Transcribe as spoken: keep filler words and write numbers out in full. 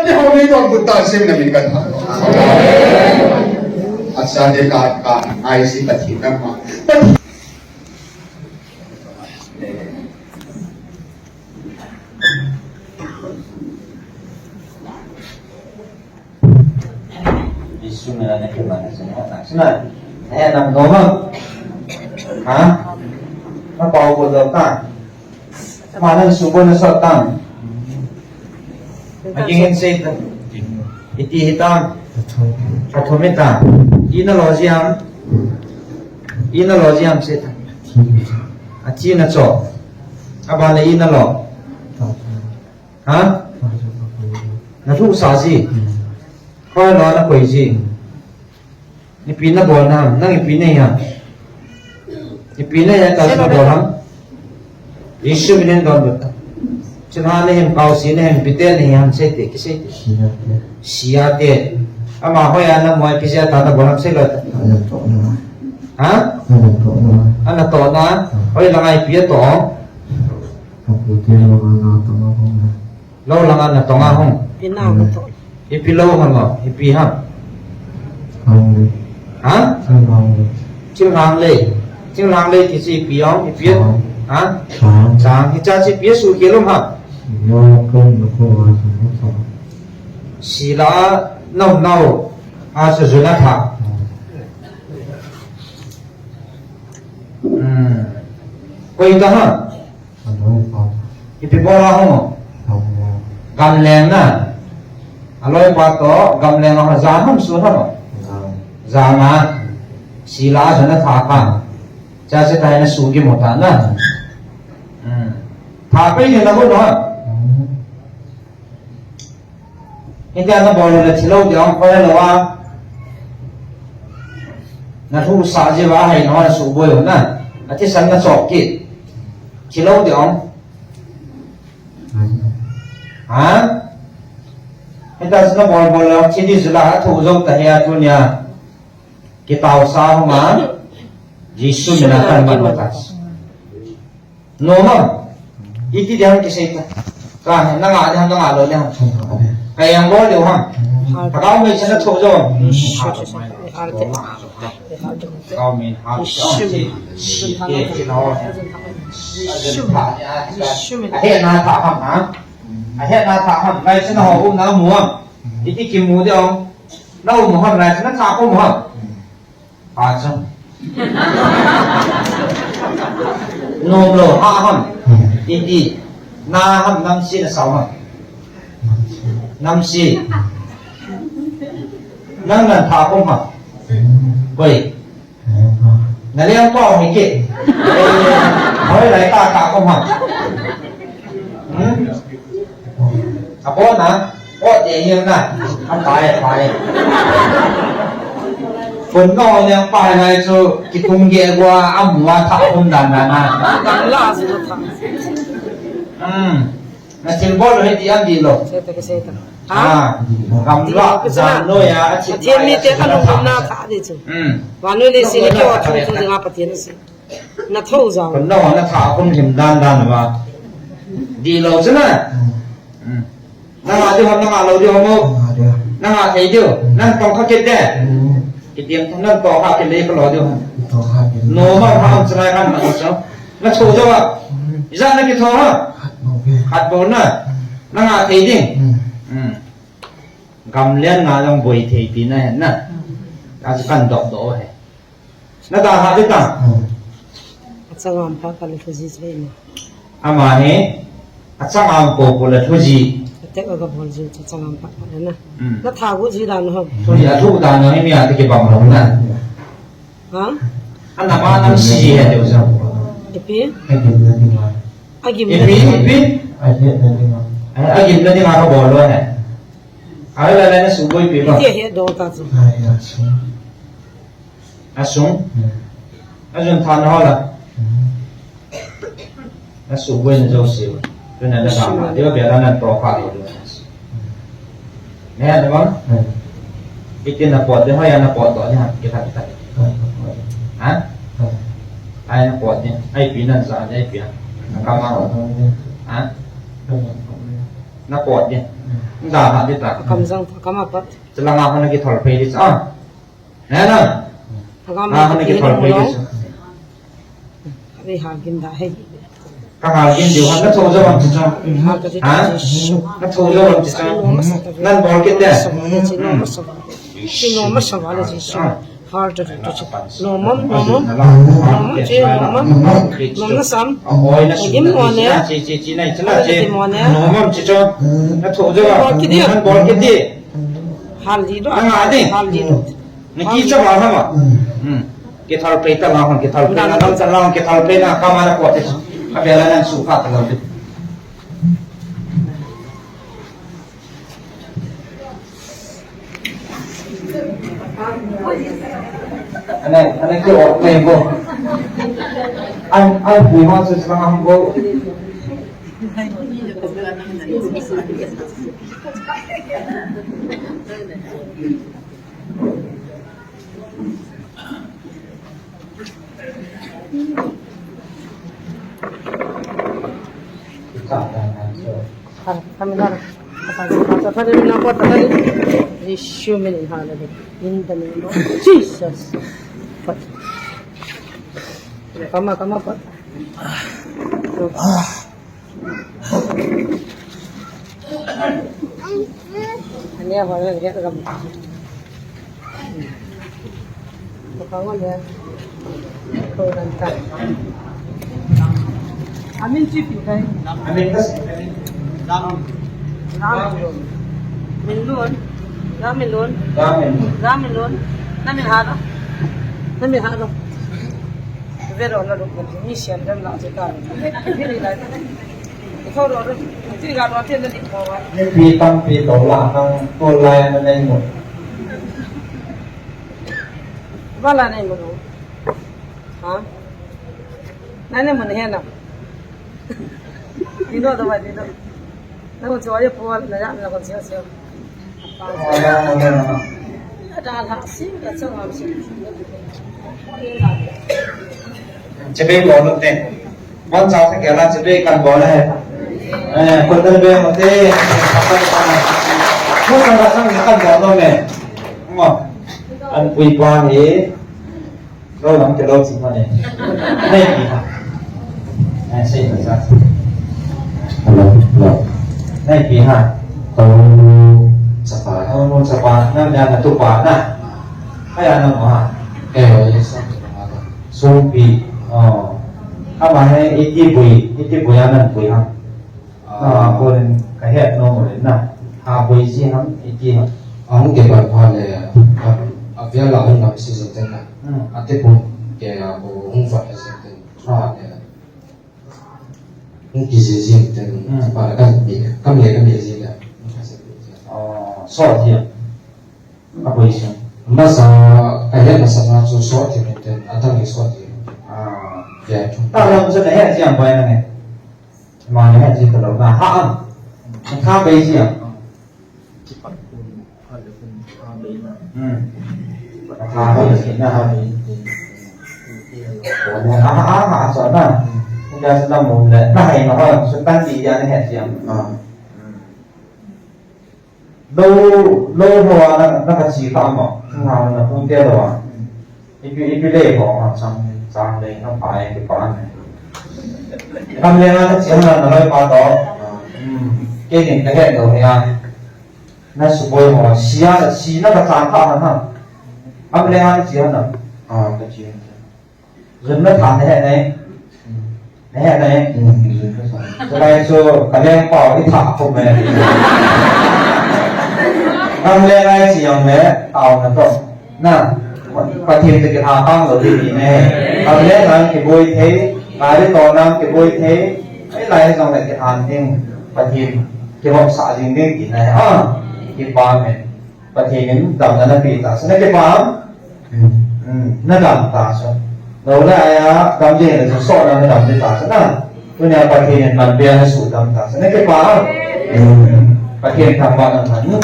Te ho nei donbut ta, Jesu mina min ka thangvah. Acha, te ka, ka, ai si Pathen nangma. Jesu mina na kibang na sina na sina. Eh, nam doma. Ha? Na pau ko do ka. Manan subo na sa tang. Aking hin sei ta. Iti hi tang. Athum hi tang. Ina lo ji ham. Ina lo ji ham sei ta. Athi na cho. Aban le ina lo. Ha? Na thu sa ji. Koi lo na koi ji. Ipi na bol na ham, nang ipi na hi ham. Ipi na hi ham, ka na bol ham. Jesu mina donbut ta. Chuna na hin pau si na hin pite na hi ham, sei te, kisei te. Sia te. Ama hoi a na moi pise ta na bol ham sei lo ta. Ha? Ana to na. Hoi la ngai pi to. Lo langa na tonga hung. Pina mo to. Ipi lo hang o, ipi hang. Hang le. Ha? Hang le. Thil hang le. Thil hang le ti si ipi hang, ipi. Chang. Ha? Chang. Chang. Hicha si ipi su ke lom ha. Yo, kon lo ko wa sa ko. Sila nau nau. A sa juna tha. Hmm. Koi ta ha. Ipi bol a hung? Gamleng na. Aloi pa to, gamleng a hung, jan ham sun ham? Jan a. Sila a juna tha ka. Cha se tai na su ki mo ta na. Hmm. Tha pe ni na ko no. Hitia na bol le thilo dia ang pala lawa. Na thu sa je wa hai na su boi na. Ati san na chok ki. Thilo dia ang. Ha? Hitia na bol bol le thi di sila thu jo ta he a tu nia. Kitao sa ho ma. Jesu mina kan ban ta. No, ma'am. Iti dia kisei ta. Ka, nanga dia, nanga lo dia. Ka yang lo dia, ha. Ka kau mai sana tho jo. Kau min ha. Ahe na ta ham ha. Ahe na ta ham. Lai sana ho um na mu ham. Iti kimu dia. Na um ham lai sana ta ko mu ham. Pha chang. Nom lo ha ham. Iti. Na ham namsi na sao ham. Namsi. Nang nan tha kom ham. Koi. Na liang pau hi ke. Hoi lai ta tha kom ham. Hmm? Apo na. Ot e hiam na, a tai, a tai. Kun no ne pa ngai chu, ki kum ge gua, a mu a tha kum dan dan na. Gamla a chu tha. Hmm. Na thil bol hi ti am di lo. Sei ta, sei ta. Ha? Ah, gamla, jan no ya, a thil mi te ka lung na tha di chu. Hmm. Wa no le si ni ke wa chu chu nga pa ti na si. Na tho jao. Kon na na tha kum him dan dan ba. Di lo chu na. Hmm. Na nga di hom, na nga lo di hom mo. Na nga thei di. Nan tong kha kit de. Ki tiam tong nan tong kha kit le ka lo di hom. No ma ha am chai kan na so. Na tho jao ba. Ija na ki tho ha. Khat bo na. Na nga thei di. Hmm. Gamlen na jong boi thei ti na hen na. Ka kan dok do he. Na da ha de ta. Hmm. Achang am pa ka le thuji chai na. Ama hi, achang am ko ko le thuji. Te ka ga bol ji achang am pa ka le na. Hmm. Na tha gu ji dan ho. Thuji a thu dan ho hi mi a te ki bang lo na. Ha? Ana ma nam si ji he de sa. Ipi? Agim na dinga. Agim na dinga. Ipi, ipi? Agim na dinga. Agim na dinga ka bol lo he. Ai la la na su boi pi ba. Iti he do ta chu. Ai, ya, su. A sung? Hmm. A jun than ho la. Hmm. A su boi na jo si. Tu na da ma. Dia biar na to kha lo. Ne, ada bang? Hmm. Iti na pot de ho ya na pot to ni ha. Kita, kita. Hmm. Ha? Hmm. Ai na pot ni. Ai pi nan sa ai pi. Na ka ma ho. Hmm. Ha? Hmm. Na pot ni. Nda ha di ta. Kam jang ta, kam apat. Chalanga hon kithol phei di cha. He na? Agam na hon kithol phei di cha. Ani ha gin da he. Ka ha gin diu ha na tho jo bang cha. Ha ka ji. Ha? Na tho jo bang cha. Nan bol kit de. Chi no ma sa ba le ji su. Har tu tu tu. Nomam, nomam. Nomam che, nomam. Nom na sam. Oi na su. Dim mo ne. Che che che na che na che. Nomam che cho. Na tho jo. Bol kit di. Nan bol kit di. Hal di do. Na nga di. Hal di do. Na ki cha ba ha ma. Hmm. Kithol phei ta la hon, kithol phei na, nam cha la hon, kithol phei na, ka ma na ko te. Ka be la nan su ka ta la. Ane, ane ke o play ko. An, an pui ma su sa ham ko. Kami na. Kami na. Kami na. Kami na. Yeshua min in hallelujah. In the name of Jesus. Kama, kama pa. Ani a hoi hoi gam. Ko ka ngol ya. Ko dan ta. Amin chi pi kai. Amin kas. Ram. Ram. Min lun. Ram min lun. Ram min lun. Ram min lun. Na min ha lo. Na min ha lo. Ve ro na lo ko mi sian dan la che ta. Ni ni la. Ko ro ro. Ti ga ro te na ni ko wa. Ni pi tam pi to la nang to la na nei mo. Ba la nei mo. Ha? Na nei mo he na. Ti no to ba ti no. Na ko cho ye po na ya na ko cho cho. Chabe bol te. Mon sa sa kela chabe kan bol hai. Eh, ko ta be mo te. Mo sa sa kan bol no me. Mo. An pui pa ni. Lo lang ke lo chi ma ne. Nei pi ha. Nei sei na sa. Hello, hello. Nei pi ha. Ko chapa, ko chapa, na na na tu pa na. Kaya na mo ha. Eh, yes, sa tu pa na. Sumpi. Oh. Ama he iti bui, iti bui anan bui ha. Ah, ko len ka het nom le na. Ha boi ji ham, iti ham. Ahung ke ban pha le, a, a via la hung nam si jong ten na. Hmm. A te pum ke a ko hung fa he jong ten. Pha le. Hung ki ji ji ten. Hmm. Pha le kan bi, kan le kan bi ji le. Oh, so ji. A boi ji. Masa ka het na sa na chu so ji ten. A tang ni so ji. Ah. Ya chu. Ta lam chu na het ji am boi na ne. Mane ha ji ka lo na ha am. Ka bei ji am. Hmm. Ka ha bei ji na ha. Ha ha ha so na. Ka sa na mo le. Na hai ma ha so tan ji ya ne ha ji am. Ah. Lo, lo ho a na, na ka chi kha mo. Nga na pu te lo a. Ipi, ipi le ho a chang, chang le na pa e ki pa ne. Kam le na chi na na loi pa to. Hmm. Ke ni ka he lo ni a. Na su boi ho a, si a, si na ka chang kha na ha. Kam le na chi na. Ah, ka chi. Jun na tha na he nei. Na he nei. Jun na tha. Tulai chu ka leng pau i tha khum e. Kam leng ai chi jong le, tao na to. Na, Pathen te kitha tang lo ding ti ne. Kam leng ai kiboi thei, gari to nang kiboi thei. Ai lai jong le kitha ding, Pathen kihopsah jing ding ti ne. Ah, kipa me. Pathen in damna napeh tah chu, na kipah am? Hmm. Hmm, nadam tah chu. Lou le aya dam ding le chu sohna nadam ding tah chu na. Tunia Pathen in manbia nasuhdam tah chu, na kipah am? Hmm. Pathen thangvahna man.